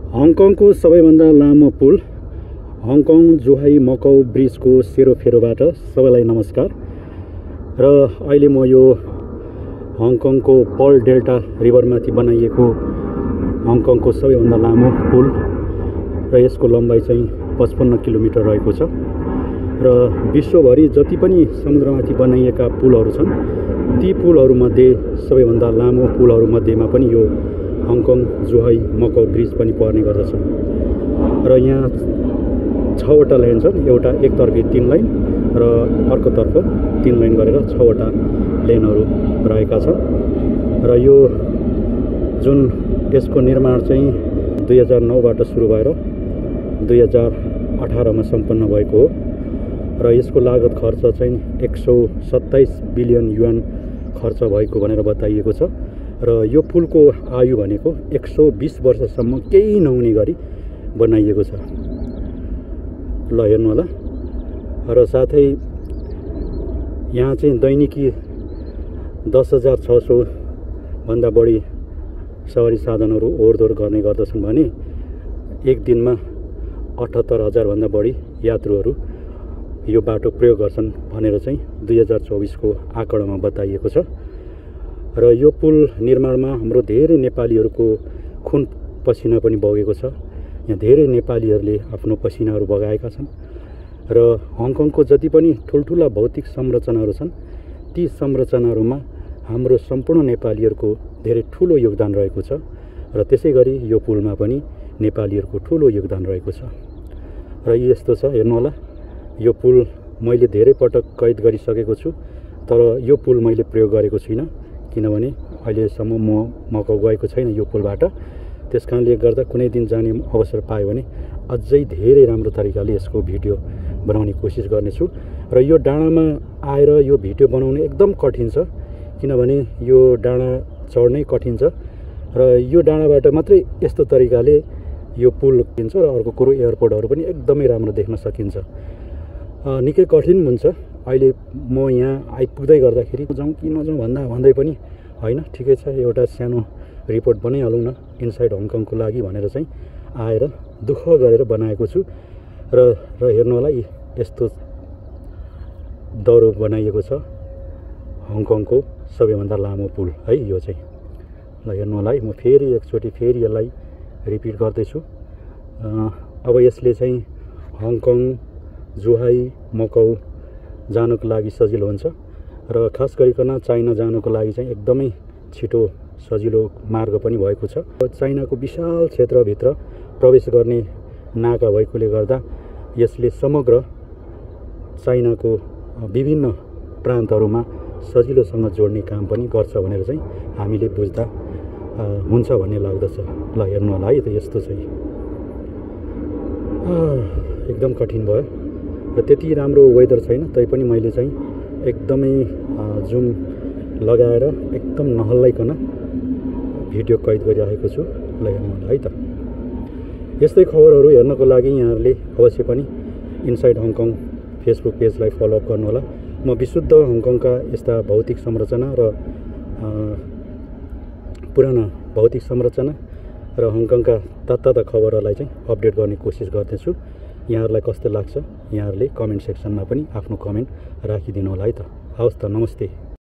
हङकङको सबैभन्दा लामो पुल Hong Kong Zhuhai Macau ब्रिजको सेरोफेरोबाट सबैलाई नमस्कार। र अहिले म यो हङकङको पर्ल डेल्टा रिभरमाथि बनाइएको हङकङको सबैभन्दा लामो पुल र यसको लम्बाइ चाहिँ 55 किलोमिटर रहेको छ। र विश्वभरि जति पनि समुद्रमाथि बनाइएका पुलहरू छन् ती पुलहरूमध्ये सबैभन्दा लामो पुलहरूमध्येमा पनि यो हङकङ जोहाई मकाउ ब्रिज पनि पर्ने गर्दछ। र यहाँ 6वटा लाइन छन्, एउटा एकतर्फी 3 लाइन र अर्कोतर्फ 3 लाइन गरेर 6वटा लेनहरू रहेका छन्। र यो जुन यसको निर्माण चाहिँ 2009बाट सुरु भएर 2018मा सम्पन्न भएको हो। र यसको लागत खर्च चाहिँ 127 बिलियन युएन खर्च भएको भनेर बताइएको छ। र यो पुलको आयु भनेको 120 वर्षसम्म केही नहुने गरी बनाइएको छ। ल हेर्नु होला। र साथै यहाँ चाहिँ दैनिकी 10,600 भन्दा बढी सवारी साधनहरू ओहोरदोहोर गर्ने गर्दछन् भने एक दिनमा 78,000 भन्दा बढी यात्रुहरू यो बाटो प्रयोग गर्छन् भनेर चाहिँ 2024को आँकडामा बताइएको छ। र यो पुल निर्माणमा हाम्रो धेरै नेपालीहरूको खुन पसिना पनि बगेको छ। यहाँ धेरै नेपालीहरूले आफ्नो पसिनाहरू बगाएका छन्। र हङकङको जति पनि ठुल्ठुला भौतिक संरचनाहरू छन् ती संरचनाहरूमा हाम्रो सम्पूर्ण नेपालीहरूको धेरै ठुलो योगदान रहेको छ। र त्यसै गरी यो पुलमा पनि नेपालीहरूको ठुलो योगदान रहेको छ। र यस्तो छ, हेर्नु होला। यो पुल मैले धेरै पटक कैद गरिसकेको छु, तर यो पुल मैले प्रयोग गरेको छुइनँ किनभने अहिलेसम्म म मकाउ गएको छैन यो पुलबाट। त्यसकारणले गर्दा कुनै दिन जाने अवसर पायो भने अझै धेरै राम्रो तरिकाले यसको भिडियो बनाउने कोसिस गर्नेछु। र यो डाँडामा आएर यो भिडियो बनाउनु एकदम कठिन छ किनभने यो डाँडा चढ्नै कठिन छ। र यो डाँडाबाट मात्रै यस्तो तरिकाले यो पुल देखिन्छ। र अर्को कुरो एयरपोर्टहरू पनि एकदमै राम्रो देख्न सकिन्छ। निकै कठिन हुन्छ। अहिले म यहाँ आइपुग्दै गर्दाखेरि जाउँ कि नजाउँ भन्दै पनि होइन, ठिकै छ, एउटा सानो रिपोर्ट बनाइहालौँ न इनसाइड हङकङको लागि भनेर चाहिँ आएर दुःख गरेर बनाएको छु। र हेर्नु होला, यस्तो दह्रो बनाइएको छ हङकङको सबैभन्दा लामो पुल है यो चाहिँ। ल हेर्नु होला है, म फेरि एकचोटि फेरि यसलाई रिपिट गर्दैछु। अब यसले चाहिँ हङकङ जोहाई मकाउ जानुको लागि सजिलो हुन्छ। र खास गरिकन चाइना जानुको लागि चाहिँ एकदमै छिटो सजिलो मार्ग पनि भएको छ। चाइनाको विशाल क्षेत्रभित्र प्रवेश गर्ने नाका भएकोले गर्दा यसले समग्र चाइनाको विभिन्न प्रान्तहरूमा सजिलोसँग जोड्ने काम पनि गर्छ भनेर चाहिँ हामीले बुझ्दा हुन्छ भन्ने लाग्दछ। ल हेर्नु होला है, त यस्तो चाहिँ एकदम कठिन भयो। र त्यति राम्रो वेदर छैन तैपनि मैले चाहिँ एकदमै जुम लगाएर एकदम नहल्लाइकन भिडियो कैद गरिरहेको छु। ल हेर्नु होला है त। यस्तै खबरहरू हेर्नको लागि यहाँहरूले अवश्य पनि इनसाइड हङकङ फेसबुक पेजलाई फलोअप गर्नुहोला। म विशुद्ध हङकङका यस्ता भौतिक संरचना र पुराना भौतिक संरचना र हङकङका ताजा खबरहरूलाई चाहिँ अपडेट गर्ने कोसिस गर्दैछु। यहाँहरूलाई कस्तो लाग्छ यहाँहरूले कमेन्ट सेक्सनमा पनि आफ्नो कमेन्ट राखिदिनु होला है त। हवस् त, नमस्ते।